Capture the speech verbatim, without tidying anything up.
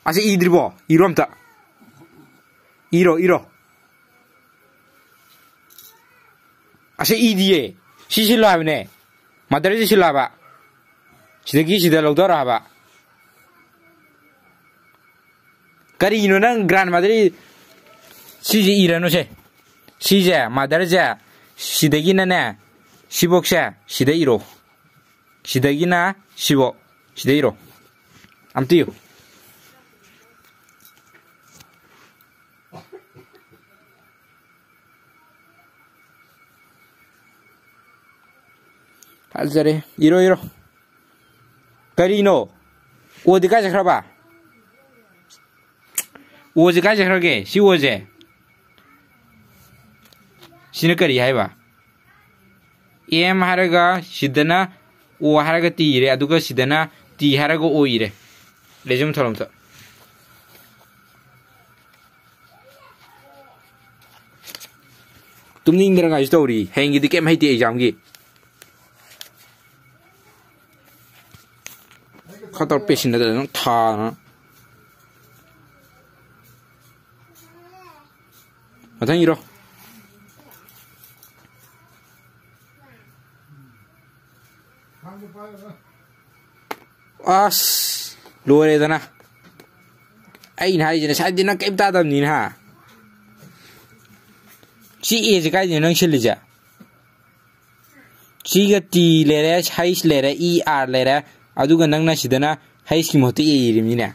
ꯑꯁꯤ ꯏꯗ꯭ꯔꯤꯕꯣ? ꯏꯔꯣ ꯑꯝꯇ꯫ ꯏꯔꯣ, ꯏꯔꯣ꯫ ꯑꯁꯤ ꯏꯗꯤꯌꯦ꯫ ꯁꯤ ꯁꯤꯜꯂꯣ ꯍꯥꯏꯕꯅꯦ꯫ Motherꯁꯤ ꯁꯤꯜꯂꯣ ꯍꯥꯏꯕ꯫ ꯁꯤꯗꯒꯤ ꯁꯤꯗ ꯂꯧꯊꯔꯣ ꯍꯥꯏꯕ꯫ ꯀꯔꯤꯅꯣ ꯅꯪ grandmother? ꯁꯤꯁꯦ ꯏꯔꯅꯨꯁꯦ꯫ ꯁꯤꯁꯦ, motherꯁꯦ, ꯁꯤꯗꯒꯤꯅꯅꯦ, ꯁꯤꯕꯣꯛꯁꯦ, ꯁꯤꯗ ꯏꯔꯣ꯫ ꯁꯤꯗꯒꯤꯅ ꯁꯤꯕꯣꯛ꯫ ꯁꯤꯗ ꯏꯔꯣ꯫ ꯑꯝꯇ ꯏꯌꯨ꯫ ꯐꯖꯔꯦ꯫ ꯏꯔꯣ, ꯏꯔꯣ꯫ ꯀꯔꯤꯅꯣ? Oꯗꯤ ꯀꯥꯏ ꯆꯠꯈ꯭ꯔꯕ? Oꯁꯦ ꯀꯥꯏ ꯆꯠꯈ꯭ꯔꯒꯦ? ꯁꯤ Oꯁꯦ꯫ ꯁꯤꯅ ꯀꯔꯤ ꯍꯥꯏꯕ? M ꯍꯥꯏꯔꯒ ꯁꯤꯗꯅ O ꯍꯥꯏꯔꯒ T ꯏꯔꯦ, ꯑꯗꯨꯒ ꯁꯤꯗꯅ T ꯍꯥꯏꯔꯒ O ꯏꯔꯦ꯫ Resume ꯊꯧꯔꯝꯗ꯫ ꯇꯨꯝꯅꯤꯡꯗꯅ ꯉꯥꯏꯁꯨ ꯇꯧꯔꯤ꯫ ꯍꯌꯦꯡꯒꯤꯗꯤ ꯀꯩꯝ ꯍꯩꯇꯦ examꯒꯤ꯫ ꯈꯔ ꯇꯧꯔ ꯄꯦꯁꯤꯟꯅꯗꯅ ꯅꯪ ꯊꯥꯗꯅ꯫ ꯃꯊꯪ ꯏꯔꯣ꯫ ꯑꯁ, ꯂꯣꯏꯔꯦꯗꯅ꯫ ꯑꯩꯅ ꯍꯥꯏꯁꯦ ꯉꯁꯥꯏꯗꯤ ꯅꯪ ꯀꯩꯝ ꯇꯥꯗꯕꯅꯤꯅ, ꯍꯥ? ꯁꯤ Aꯁꯦ ꯀꯥꯏꯗꯩꯅꯣ ꯅꯪ ꯁꯤꯜꯂꯤꯁꯦ? ꯁꯤꯒ T ꯂꯩꯔꯦ, H ꯂꯩꯔꯦ, E R ꯂꯩꯔꯦ, ꯑꯗꯨꯒ ꯅꯪꯅ ꯁꯤꯗꯅ Hꯀꯤ ꯃꯍꯨꯠꯇ A ꯏꯔꯤꯕꯅꯤꯅꯦ꯫